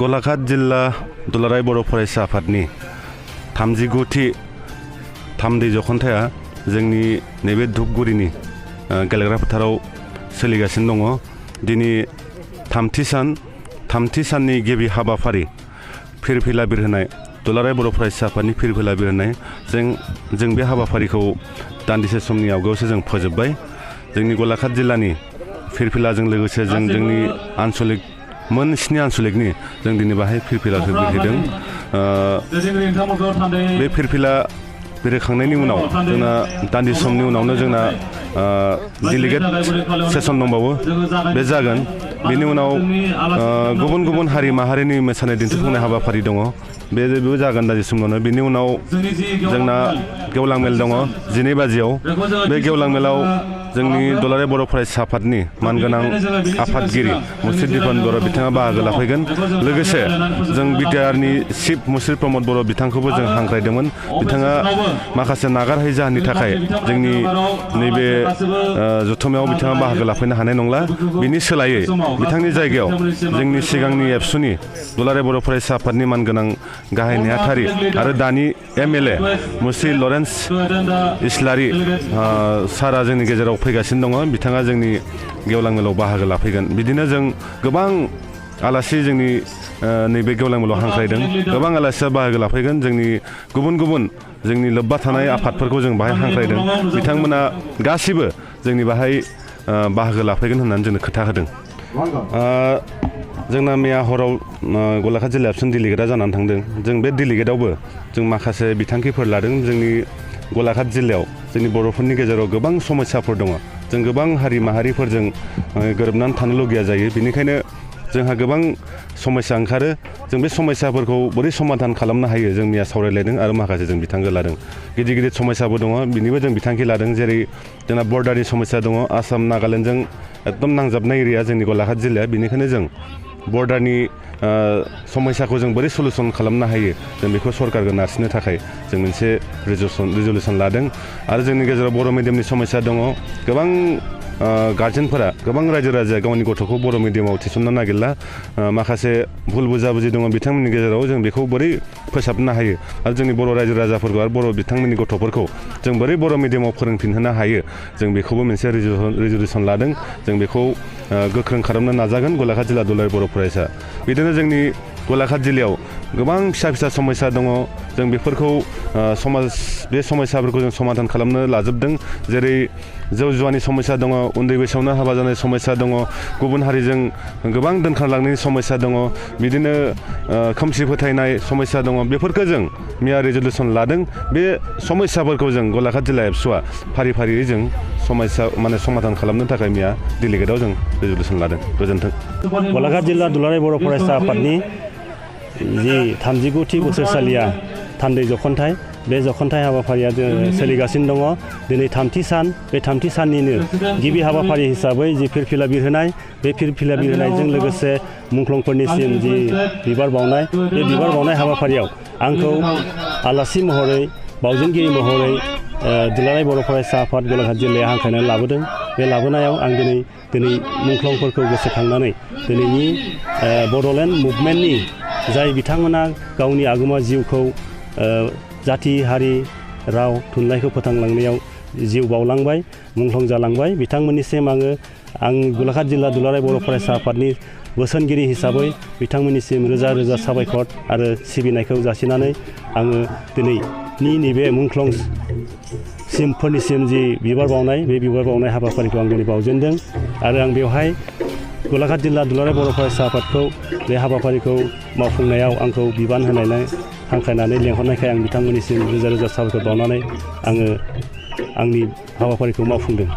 गलाघाट जिल्ला दुलाराय बर' फरायसा आफादनि 39थि थामदै जखन्थाया जोंनि नैबे धुपगुरिनि गेलेग्रा फोथाराव सोलिगासिनो दङ। दिनै थामथि साननि गिबि हाबाफारि फिरफिला बिरहोनाय दुलाराय बर' फरायसा आफादनि फिरफिला बिरहोनाय जों बे हाबाफारिखौ दान्दिसे समनि आवगायावसो जों फोजोबबाय। जोंनि गलाघाट जिल्लानि फिरफिलाजों लोगोसे जों जोंनि आन्चलिक मोन 7 आन्चलिकनि जों दिनै बाहाय फिरफिलाखौ बिरहोदों। बे फिरफिला बिरहोखांनायनि उनाव जोंना दान्दिसे समनि उनावनो जोंना डेलिगेट सेसन दंबावो, बे जागोन। बेनि उनाव गुबुन हारि माहारिनि मोसानाय दिन्थिफुंनाय हाबाफारि दङ, बेबो जागोन दान्दिसे समावनो। बेनि उनाव जोंना गेवलां मेल दङ 12 बाजियाव। बे गेवलां मेलाव जोंनि दुलाराय बर' फरायसा आफादनि मानगोनां आफादगिरि मुस्रि दिपन बर' बिथाङा बाहागो लाफैगोन। लोगोसे जों बिटिआरनि चिफ मुस्रि प्रमद बर' बिथांखौबो जों हांख्रायदोंमोन। बिथाङा माखासे नागारहायै जाहोननि थाखाय जोंनि नैबे जथुम्मायाव बिथाङा बाहागो लाफैनो हानाय नंला। बिनि सोलायै बिथांनि जायगायाव जोंनि सिगांनि एबसुनि दुलाराय बर' फरायसा आफादनि मानगोनां गाहाय नेहाथारि आरो दानि MLA मुस्रि लरेन्स इस्लारि सारा जोंनि गेजेराव फैगासिनो दङ। बिथाङा जोंनि गेवलां मेलाव बाहागो लाफैगोन। बिदिनो जों गोबां आलासि जोंनि नैबे गेवलां मेलाव हांख्रायदों। गोबां आलासिया बाहागो लाफैगोन। जोंनि गुबुन जोंनि लोब्बा थानाय आफादफोरखौ जों बाहाय हांख्रायदों। बिथांमोना गासिबो जोंनि बाहाय बाहागो लाफैगोन होननानै जोंनो खोथा होदों। जोंना मैया हराव गलाघाट जिल्ला एबसुनि डेलिगेटआ जानानै थांदों। जों बे डेलिगेटआवबो जों माखासे बिथांखिफोर लादों। जोंनि गलाघाट जिल्लायाव जोंनि बर'फोरनि गेजेराव गोबां समस्याफोर दङ। जों गोबां हारि माहारिफोरजों गोरोबनानै थानो लुगैया जायो। बेनिखायनो जोंहा गोबां समस्या ओंखारो। जों बे समस्याफोरखौ बोरै समाधान खालामनो हायो जों मैया सावरायलायदों आरो माखासे जों बिथांखि लादों। गिदिर समस्याबो दङ, बिनिबो जों बिथांखि लादों। जेरै जोंना बर्डारनि समस्या दङ। आसाम नागालेण्डजों एकदम नांजाबनाय एरिया जोंनि गलाघाट जिल्लाया। बेनिखायनो जों बर्डारनि समस्याखौ जों बोरै सलुसन खालामनो हायो जों बेखौ सरकारखौ नारसिननो थाखाय जों मोनसे रिजुलेसन लादों। आरो जोंनि गेजेराव बर' मिडियामनि समस्या दङ। गोबां गार्जेनफोरा, गोबां रायजो राजाया गावनि गथ'खौ बर' मिडियामाव थिसननो नागिरला। माखासे भुल बुजाबुजि दङ बिथांमोननि गेजेराव। जों बेखौ बोरै फोसाबनो हायो आरो जोंनि बर' रायजो राजाफोरखौ आरो बर' बिथांमोननि गथ'फोरखौ जों बोरै बर' मिडियामाव फोरोंफिनहोनो हायो जों बेखौबो मोनसे रिजुलेसन लादों। जों बेखौ गोख्रों खालामनो नाजागोन गलाघाट जिल्ला दुलाराय बर' फरायसा। बिदिनो जोंनि गलाघाट जिल्लायाव गोबां फिसा समस्या दङ। जों बेफोरखौ बे समस्याफोरखौ जों समाधान खालामनो लाजोबदों। जेरै जौ जुवानि समस्या दङ, उन्दै बैसोआवनो हाबा जानाय समस्या दङ, गुबुन हारिजों गोबां दोनखारलांनायनि समस्या दङ, बिदिनो खोमसि फोथायनाय समस्या दङ। बेफोरखौ जों मैया रिजुलेसन लादों। बे समस्याफोरखौ जों गलाघाट जिल्ला एबसुआ फारियै जों समाधान खालामनो थाखाय मैया डेलिगेटआव जों रिजुलेसन लादों। गोजोन्थों। गलाघाट जिल्ला दुलाराय बर' फरायसा आफादनि जि 39थि बोसोरसालिया थामदै जखन्थाय, बे जखन्थाय हाबाफारिया सोलिगासिनो दङ। दिनै थामथि सान। बे थामथि साननिनो गिबि हाबाफारि हिसाबै जि फिरफिला बिरहोनाय, बे फिरफिला बिरहोनायजों लोगोसे मुंख्लंफोरनिसिम जि बिबार बावनाय, बे बिबार बावनाय हाबाफारियाव आंखौ आलासि महरै, बावजेनगिरि महरै दुलाराय बर' फरायसा आफाद गलाघाट जिल्लाया हांख्रायनानै लाबोदों। बे लाबोनायाव आं दिनै मुंख्लंफोरखौ गोसोखांनानै दिनैनि बड'लेण्ड मुभमेन्टनि जाय बिथांमोना गावनि आगोमा जिउखौ जाथि, हारि, राव, थुनलाइखौ फोथांलांनायाव जिउ बावलांबाय, मुंख्लं जालांबाय, बिथांमोननिसिम आं गलाघाट जिल्ला दुलाराय बर' फरायसा आफादनि बोसोनगिरि हिसाबै बिथांमोननिसिम रोजा साबायखर आरो सिबिनायखौ जासिनानै आङो दिनैनि नैबे मुंख्लंफोरनिसिम जि बिबार बावनाय, बे बिबार बावनाय हाबाफारिखौ आं दिनै बावजेनदों। आरो आं बेवहाय गलाघाट जिल्ला दुलाराय बर' फरायसा आफादखौ बे हाबाफारिखौ मावफुंनायाव आंखौ बिबान होनायलाय हांख्रायनानै लेंहरनायखाय आं बिथांमोननिसिम रोजा साबायखर बावनानै आङो आंनि हाबाफारिखौ मावफुंदों।